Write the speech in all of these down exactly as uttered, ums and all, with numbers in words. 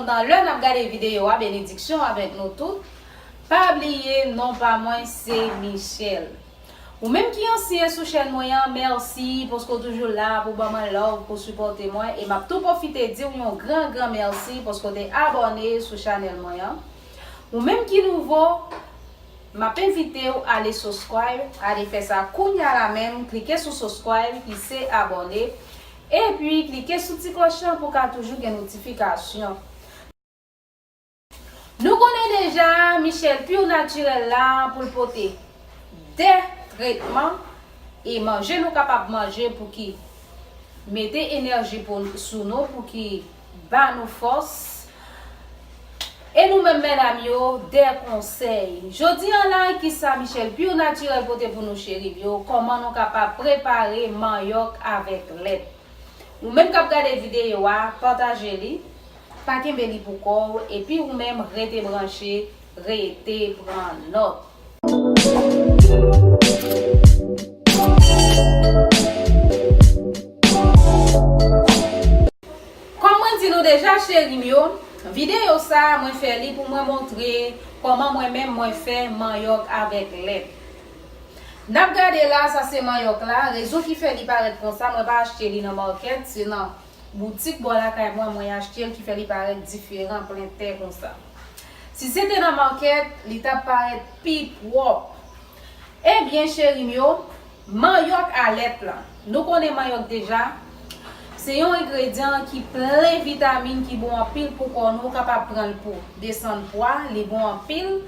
Pandan lè n ap gade videyo a, benediksyon avèk nou tout. Pa bliye, non pa mwen se Michelle. Ou menm ki ansyen sou chèn mwen an, mèsi paske w toujou la pou ban mwen love, pou sipòte mwen. E m ap tou pwofite di w yon gran, gran mèsi paske w te abòne sou chanèl mwen an. Ou menm ki nouvo, m ap envite w ale subscribe, ale fè sa kounya la menm, klike sou subscribe ki se abòne, epi klike sou ti klòch lan pou w ka toujou gen notifikasyon. Nou konnen deja, Michelle Pure Naturel la pou l pote de tretman e manje nou kapab manje pou ki mete enèji pou, sou nou, pou ki ba nou fòs. E nou menm medam yo, de konsèy. Jodi an la, kisa Michelle Pure Naturel pote pou nou cheri m yo? Kòman nou kapab prepare manyòk avèk lèt? Ou menm k ap gade videyo a, pataje li, pa kenbe li pou kò w, epi ou menm rete branche, rete pran nòt. Kòm mwen di nou deja, cheri m yo, videyo sa a, mwen fè li pou mwen montre kòman mwen menm mwen fè manyòk avèk lèt. N ap gade la, sa se manyòk la. Rezon ki fè li parèt konsa, mwen pa achte li nan makèt, se nan boutik bò lakay mwen, mwen achte l, ki fè li parèt diferan, plen tè konsa. Si se te nan makèt, li t ap parèt pi pwòp. Ebyen, cheri m yo, manyòk a lèt la. Nou konnen manyòk deja. Se yon engredyan ki plen vitamin, ki bon anpil pou kò nou. Ou kapab pran l pou desann pwa, li bon anpil.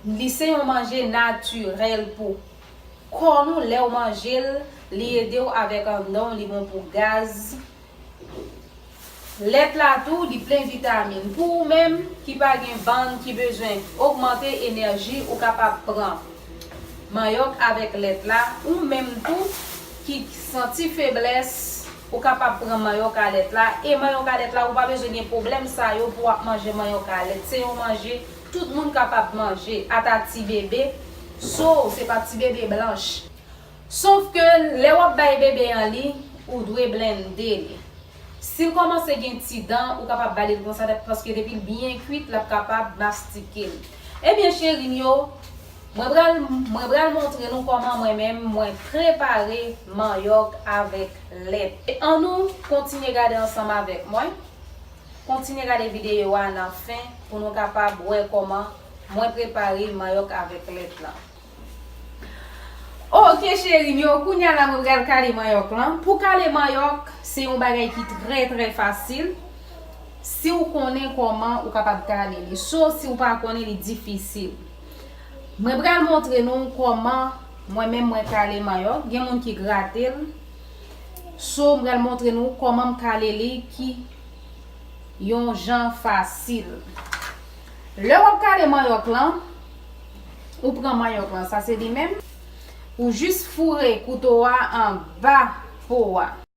Li se yon manje natirèl pou kò nou. Lè w manje l, li ede w avèk anndan w, li bon pou gaz. Lèt la tou, li plen vitamin. Pou ou menm ki pa gen bann, ki bezwen ogmante enèji, ou kapab pran manyòk avèk lèt la. Ou menm tou ki santi feblès, ou kapab pran manyòk a lèt la. E manyòk a lèt la, ou pa bezwen gen pwoblèm sa yo pou w ap manje manyòk a lèt. Se yon manje tout moun kapab manje, ata ti bebe. So, se pa ti bebe blanch. Sof ke lè w ap bay bebe an li, ou dwe blende li. Si l kòmanse gen ti dan, ou kapab ba li l konsa, paske depi l byen kwit, l ap kapab mastike l. Ebyen, cheri m yo, mwen pral, mwen pral montre nou kòman mwen menm mwen prepare manyòk avèk lèt. E annou kontinye gade ansanm avèk mwen. Kontinye gade videyo a nan fen pou nou kapab wè kòman mwen prepare manyòk avèk lèt lan. Oke, cheri m yo, kounya la mwen pral kale manyòk lan. Pou kale manyòk, se yon bagay ki trè, trè fasil. Si w konnen kòman ou kapab kale li. So, si w pa konnen, li difisil. Mwen pral montre nou kòman mwen menm mwen kale manyòk. Gen moun ki grate l. So, mwen pral montre nou kòman m kale li ki yon jan fasil. Lè w ap kale manyòk lan, ou pran manyòk lan, sa se li menm. Ou jis foure kouto a anba po a.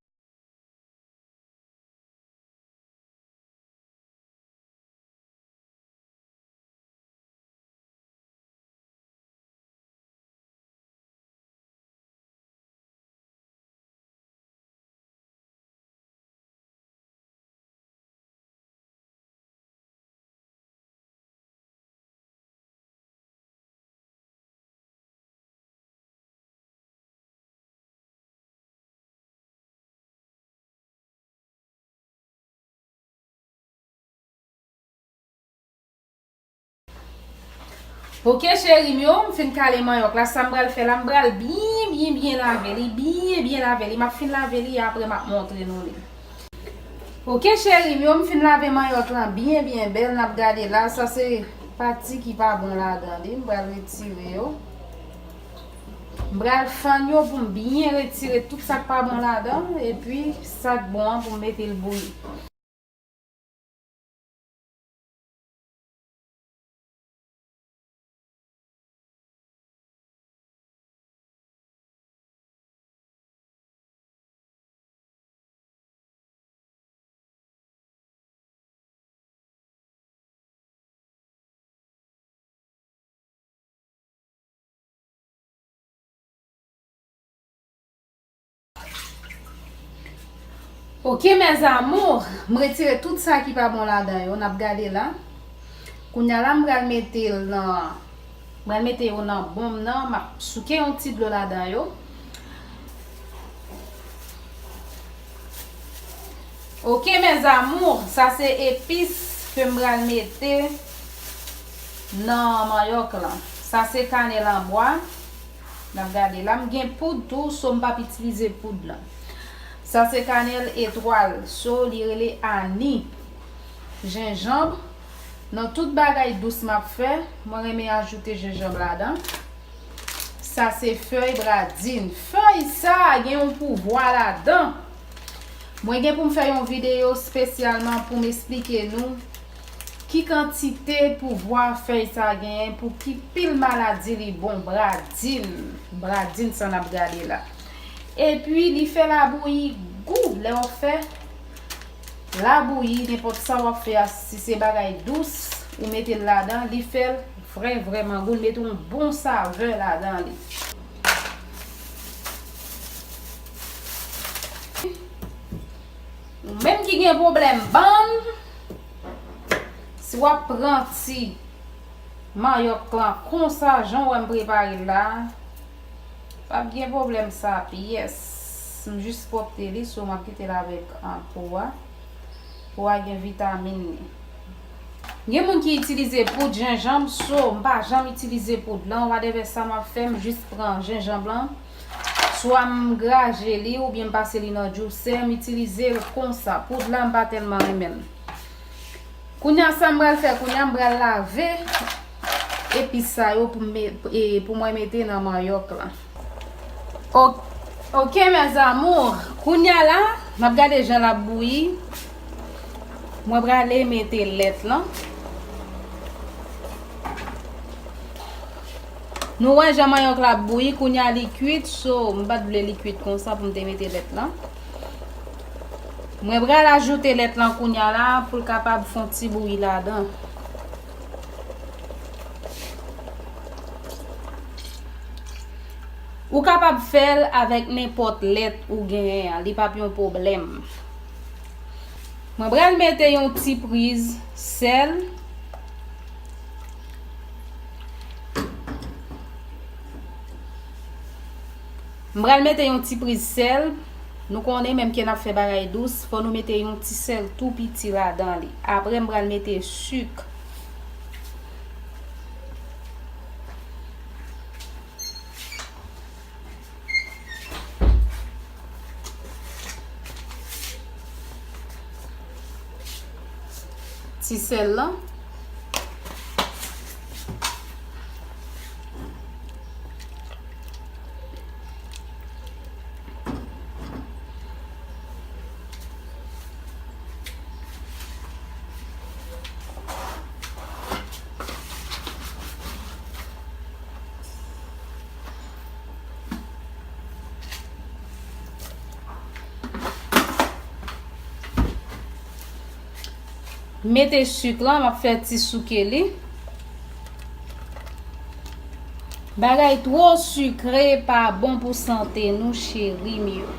Oke, cheri m yo, m fin kale manyòk la. Sa m pral fè la, m pral byen, byen, byen lave li, byen, byen lave li. M ap fin lave li, apre m ap montre nou li. Oke, cheri m yo, m fin lave manyòk lan byen, byen bèl. N ap gade la, sa se pati ki pa bon ladan li. M pral retire yo. M pral fann yo pou m byen retire tout sa k pa bon ladan, epi sa k bon an pou m mete l bouyi. Ok, mes amours, m retire tout sa ki pa bon ladan yo, n ap gade la. Kounye a la, m pral mete l nan, m pral mete yo nan bonm nan, m ap souke yon ti dlo ladan yo. Ok, mes amours, sa se epis ke m pral mete nan manyòk lan. Sa se kanèl an bwa. N ap gade la, m gen poud tou, so m p ap itilize poud lan. Sa se kanèl etwal, so li rele ani. Jenjanm, nan tout bagay dous m ap fè, mwen renmen ajoute jenjanm ladan. Sa se fèy bradin. Fèy sa a gen yon pouvwa ladan. Mwen gen pou m fè yon videyo espesyalman pou m esplike nou ki kantite pouvwa fèy sa a genyen, pou ki pil maladi li bon. Bradin, bradin sa n ap gade la. Epi li fè labouyi gou. Lè w fè labouyi, nenpòt sa w ap fè a, si se bagay dous, ou mete l ladan, li fè l vrè, vrèman gou, li mete yon bon savè ladan li. Ou menm ki gen pwoblèm bann, si w ap pran ti manyòk lan konsa, jan w wè m prepare l la, p ap gen pwoblèm sa pyès. M jis pwòpte li, so m ap kite l avèk, ah, po a. Po a gen vitamin li. Gen moun ki itilize poud jenjanm, so m pa janm itilize poud lan. Whatever sa m ap fè, m jis pran jenjanm lan. Swa m graje li oubyen m pase li nan djousè, m itilize l konsa. Poud la, m pa tèlman renmen l. Kounye a, sa m pral fè kounye a, m pral lave epis sa yo pou m me-, e, pou mwen mete nan manyòk lan. O-, ok, mes amours. Kounye a la, m ap gade jan l ap bouyi. Mwen prale mete lèt lan. Nou wè jan manyòk la ap bouyi, kounye a li kwit, so m pa t vle li kwit konsa pou m te mete lèt lan. Mwen pral ajoute lèt lan kounye a la pou l kapab fè yon ti bouyi ladan. Ou kapab fè l avèk nenpòt lèt ou genyen an, li p ap yon pwoblèm. Mwen pral mete yon ti priz sèl. M pral mete yon ti priz sèl. Nou konnen menm ke n ap fè bagay dous, fò nou mete yon ti sèl tou piti ladan li. Apre, m pral mete sik. Ti sèl lan. Mete sik lan, m ap fè ti souke li. Bagay twò sikre pa bon pou sante nou, cheri m yo.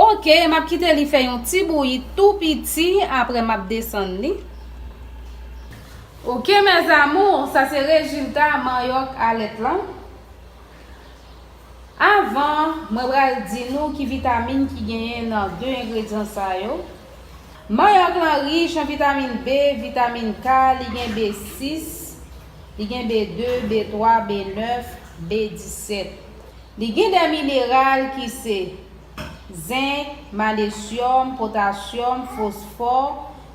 Ok, m ap kite li fè yon ti bouyi tou piti, apre m ap desann li. Ok, mes amours, sa se rezilta manyòk a lèt lan. Avan, mwen pral di nou ki vitamin ki genyen nan de engredyan sa yo. Manyòk lan rich an vitamin B, vitamin K, li gen B sis, li gen B de, B twa, B nèf, B disèt. Li gen de mineral ki se zenk, manesyòm, potasyòm, fosfò,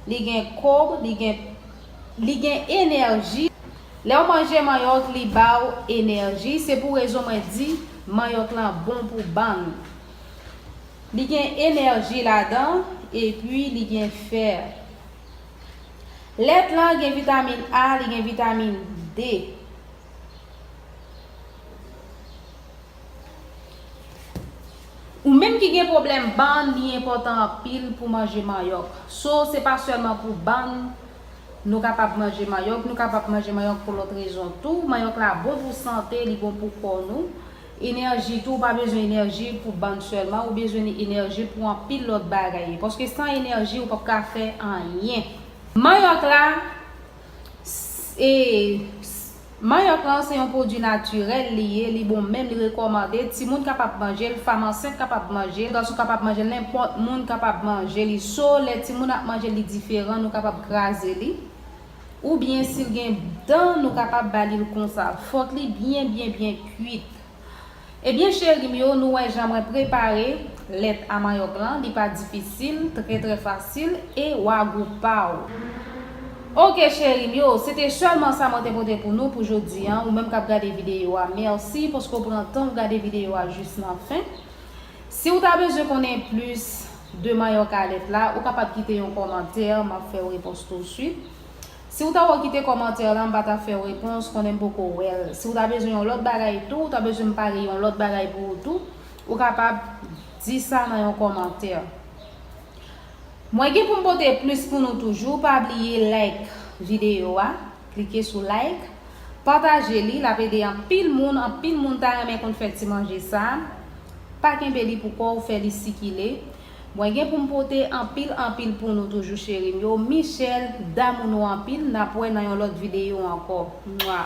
li gen kob, li gen, li gen enèji. Lè w manje manyòk, li ba w enèji. Se pou rezon mwen di manyòk lan bon pou bann. Li gen enèji ladan, epi li gen fè. Lèt lan gen vitamin A, li gen vitamin D. Ou menm ki gen pwoblèm bann, li enpòtan anpil pou manje manyòk. So, se pa sèlman pou bann nou kapab manje manyòk, nou kapab manje manyòk pou lòt rezon tou. Manyòk la bon pou sante, li bon pou kò nou. Enèji tou, ou pa bezwen enèji pou bann sèlman, ou bezwen enèji pou anpil lòt bagay. Paske san enèji, ou p ap ka fè anyen. Manyòk la, e, manyòk lan se yon pwodui natirèl li ye, li bon menm, li rekòmande. Timoun kapab manje l, fanm ansent kapab manje l, gason kapab manje l, nenpòt moun kapab manje li. So, lè timoun ap manje l, li diferan, nou kapab kraze li. Oubyen si l gen dan, nou kapab ba li l konsa. Fòk li byen, byen, byen kwit. Ebyen, cheri m yo, nou wè jan mwen prepare lèt a manyòk lan. Li pa difisil, trè, trè fasil, e w a gou pa w. Oke, cheri m yo, se te sèlman sa mwen te pote pou nou pou jodi a. Ou menm k ap gade videyo a, mèsi paske w pran tan w gade videyo a jis nan fen. Si w ta bezwen konnen plis de manyòk a lèt la, ou kapab kite yon kòmantè, m ap fè w repons tousuit. Si w ta wè w kite kòmantè la, m pa ta fè w repons, konnen m poko wè l. Si w ta bezwen yon lòt bagay tou, w ta bezwen m pare yon lòt bagay pou ou tou, ou kapab di sa nan yon kòmantè. Mwen gen pou m pote plis pou nou toujou, pa bliye like videyo a, klike sou like, pataje li, l ap ede anpil moun, anpil moun ta renmen konn fè ti manje sa. Pa kenbe li pou kò w, fè li sikile. Mwen gen pou m pote anpil, anpil pou nou toujou, cheri m yo. Michelle, damou nou anpil, n ap wè nan yon lòt videyo ankò. Mwa.